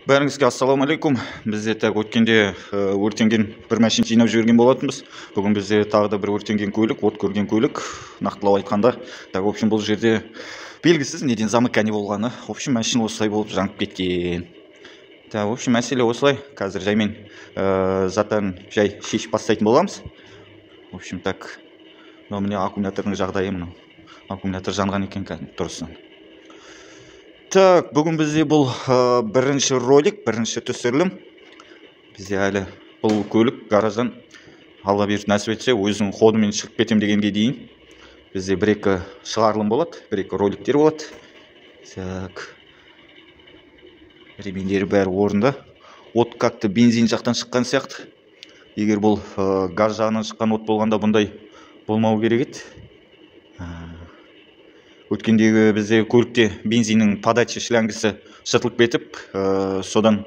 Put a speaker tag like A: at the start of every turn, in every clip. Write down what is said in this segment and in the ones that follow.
A: Бәріңізге ассалаумағалейкум. Бізде так өткенде өртенген бір машина жинап жіберген болатынбыз. Бүгін бізде тағы да бір өртенген көлік, от көрген көлік, нақтылау айтқанда. Так, в общем, бұл жерде белгісіз неден замыкание болғаны. В общем, машина осылай болып жанып кеткен. Так, в общем, мәселе осылай. Қазір жаймен заттарын жай шешіп бастайтын боламыз. В общем, так, мынау міне аккумулятордың жағдайы мынау. Аккумулятор жанған екен кәдімгі дұрысынан. Так, бүгін бізде бұл бірінші ролик, бірінші түсірілім. Бізде әлі бұл көлік гараждан Алла бұйыртып нәсіп етсе, өзінің ходымен шығып кетем дегенге дейін бізде бір-екі шығарылым болады, бір-екі роликтер болады. Так, ремендері бәрі орында. От как-то бензин жақтан шыққан сияқты. Егер бұл газ жағынан шыққан от болғанда бұндай болмау керек еді. Өткендегі бізде көлікте бензиннің подача шлангісі жыртылып кетіп, содан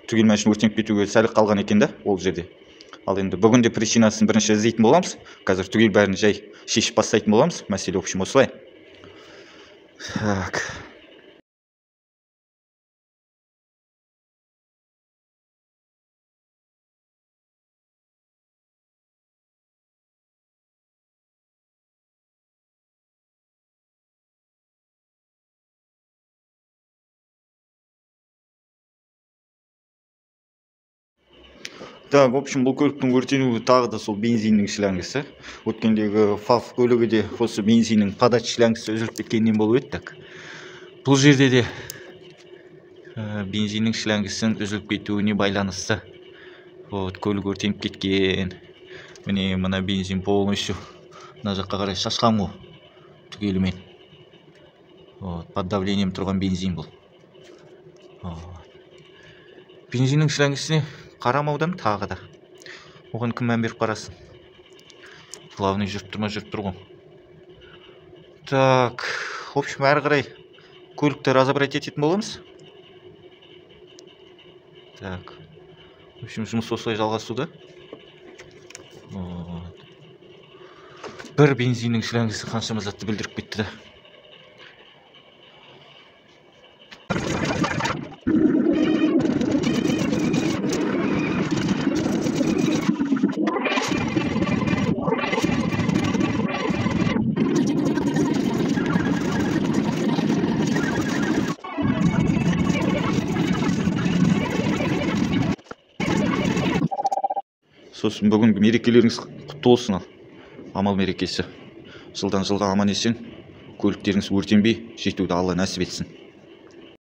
A: түгел машина өртеніп кетуге сәл қалған екен да ол жерде. Ал енді бүгін де причинасын бірінші іздейтін боламыз. Қазір түгел бәрін жай шешіп бастайтын боламыз. Мәселе в общем осылай. Так. Так, в общем, бұл көліктің өртенуі тағы да сол бензиннің шлангісі. Өткендегі ФАФ көлігі де осы бензиннің подача шлангісі үзіліп кеткеннен болып еді. Так. Бұл жерде де бензиннің шлангісінің үзіліп кетуіне байланысты. Вот, көлік өртеніп кеткен. Міне мына бензин полностью мына жаққа қарай шашқан ғой түгелімен. Вот, под давлением тұрған бензин бұл. Вот. Бензиннің шлангісіне қарамаудан тағы да. Оған кім мән беріп қарасын? Главный жүріп тұр ма, жүріп тұр ғой. Так, в общем, әрі қарай көлікті разобрать ететін боламыз. Так, в общем, жұмыс осылай жалғасуда. Вот. Бір бензиннің шлангісі қаншама затты бүлдіріп кетті да. Сосын бүгінгі мерекелеріңіз құтты болсын, ал. Амал мерекесі. Жылдан жылға аман есен, көліктеріңіз өртенбей жетуді Алла нәсіп етсін.